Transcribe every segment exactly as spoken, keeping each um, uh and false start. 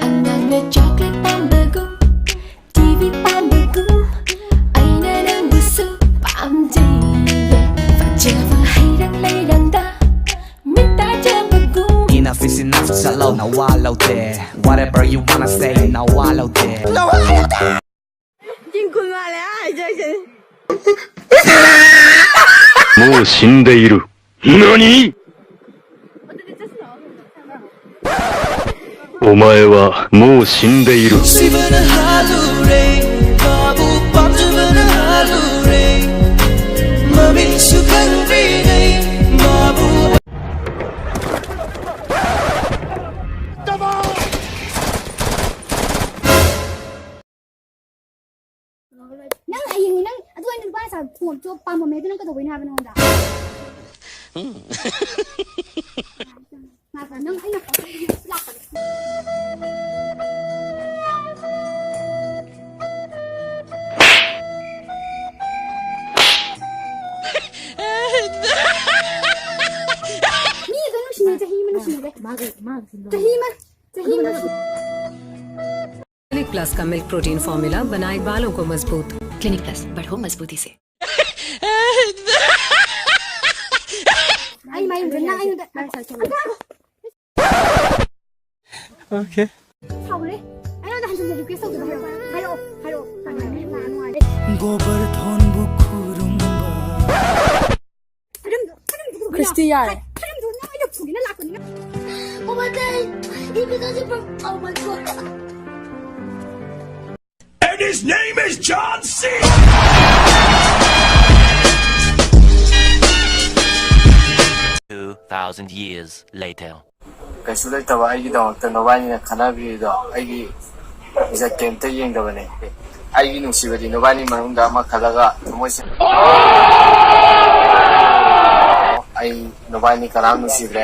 ꯑꯉꯥꯡꯅ chocolate ꯄꯥꯝꯕꯒꯨꯝ, T V ꯄꯥꯝꯕꯒꯨꯝ, ꯑꯩꯅ ꯅꯪꯕꯨꯁꯨ ꯄꯥꯝꯖꯩꯌꯦ꯫ ꯐꯖꯕ ꯍꯩꯔꯛ ꯂꯩꯔꯪꯗ ꯃꯤꯠ ꯇꯥꯖꯕꯒꯨꯝ꯫ Enough is enough, ꯆꯠꯂꯣ, ꯅꯋꯥ ꯂꯧꯗꯦ꯫ Whatever you wanna say, ꯅꯋꯥ ꯂꯧꯗꯦ꯫ ꯅꯋꯥ ꯂꯧꯗꯦ꯫ ꯆꯤꯡ ꯈꯨꯟ ꯃꯥꯜꯂꯦ ꯍꯥꯏꯁꯦ ꯑꯩꯁꯦ꯫ ꯃꯣ ꯁꯤꯟꯗꯦꯏꯔꯨ꯫ ꯅꯥꯅꯤ? お前はもう死んでいる。 ꯁꯤꯕꯅ ꯍꯥꯜꯂꯨꯔꯦ, ꯃꯥꯕꯨ ꯄꯥꯝꯖꯕꯅ ꯍꯥꯜꯂꯨꯔꯦ, ꯃꯃꯤꯡꯁꯨ ꯈꯪꯗ꯭ꯔꯤꯉꯩ ꯃꯥꯕꯨ꯫ ꯅꯪ ꯍꯌꯦꯡ ꯅꯪ ꯑꯗꯨ ꯑꯩꯅ ꯂꯨꯄꯥ ꯆꯥ ꯈꯣꯝ ꯆꯣꯞ ꯄꯥꯝꯃꯝꯃꯦ ꯑꯗꯨ ꯅꯪ ꯀꯩꯗꯧꯕꯩꯅꯣ ꯍꯥꯏꯕ ꯅꯉꯣꯟꯗ? ꯉꯥꯏꯈꯣ, ꯅꯪ ꯑꯩꯅ ꯂꯥꯛꯄꯗ꯫ ꯃꯤ ꯑꯗꯨ ꯅꯨꯡꯁꯤꯅꯩ ꯆꯍꯤ ꯑꯃ ꯅꯨꯡꯁꯤꯅꯔꯦ꯫ ꯆꯍꯤ ꯑꯃ ꯆꯍꯤ ꯑꯃ ꯅꯨꯡꯁꯤ- Clinic Plus का मिल्क प्रोटीन फॉर्मूला बनाए बालों को मजबूत। Clinic Plus, बढ़ो मजबूती से। ꯑꯩ ꯃꯌꯨꯝꯗ ꯅꯪ ꯑꯩꯉꯣꯟꯗ ꯑꯗꯨ Okay. ꯁꯥꯎꯔꯦ꯫ ꯑꯩꯉꯣꯟꯗ ꯍꯟꯖꯤꯟꯅ request ꯇꯧꯗꯕ ꯍꯥꯏꯔꯛꯑꯣ꯫ ꯍꯥꯏꯔꯛꯑꯣ, ꯍꯥꯏꯔꯛꯑꯣ꯫ ꯒꯣꯕꯔ ꯊꯣꯟꯕꯨ ꯈꯨꯔꯨꯝꯕ꯫ Christy ꯌꯥꯔꯦ꯫ Oh my God. And his name is John C. Two thousand years later. ꯀꯩꯁꯨ ꯂꯩꯇꯕ ꯑꯩꯒꯤꯗꯃꯛꯇ ꯅꯕꯥꯅꯤꯅ ꯈꯟꯅꯕꯤꯔꯤꯗꯣ ꯑꯩꯒꯤ ꯏꯖꯠ ꯀꯩꯝꯇ ꯌꯦꯡꯗꯕꯅꯦ꯫ ꯑꯩꯒꯤ ꯅꯨꯡꯁꯤꯕꯗꯤ ꯅꯕꯥꯅꯤ ꯃꯅꯨꯡꯗ ꯑꯃ ꯈꯜꯂꯒ ꯊꯃꯣꯏ ꯁꯦꯡ-, ꯑꯩ ꯅꯕꯥꯅꯤ ꯀꯅꯥꯝ ꯅꯨꯡꯁꯤꯗ꯭ꯔꯦ꯫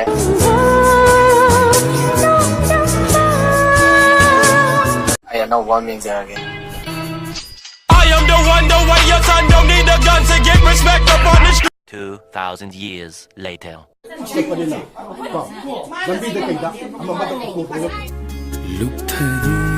ꯑꯩ ꯑꯅꯧꯕ ꯑꯃ ꯌꯦꯡꯖꯔꯒꯦ꯫ I am the one, the way your son don't need a gun to get respect up on the street. Two thousand years later. ꯆꯠꯄꯅꯤꯅ ꯀꯣ, ꯂꯝꯕꯤꯗ ꯀꯩꯗ ꯑꯃ ꯑꯃꯗ ꯀꯣꯛ ꯀꯣꯛ ꯂꯨꯞꯊꯗꯨꯅ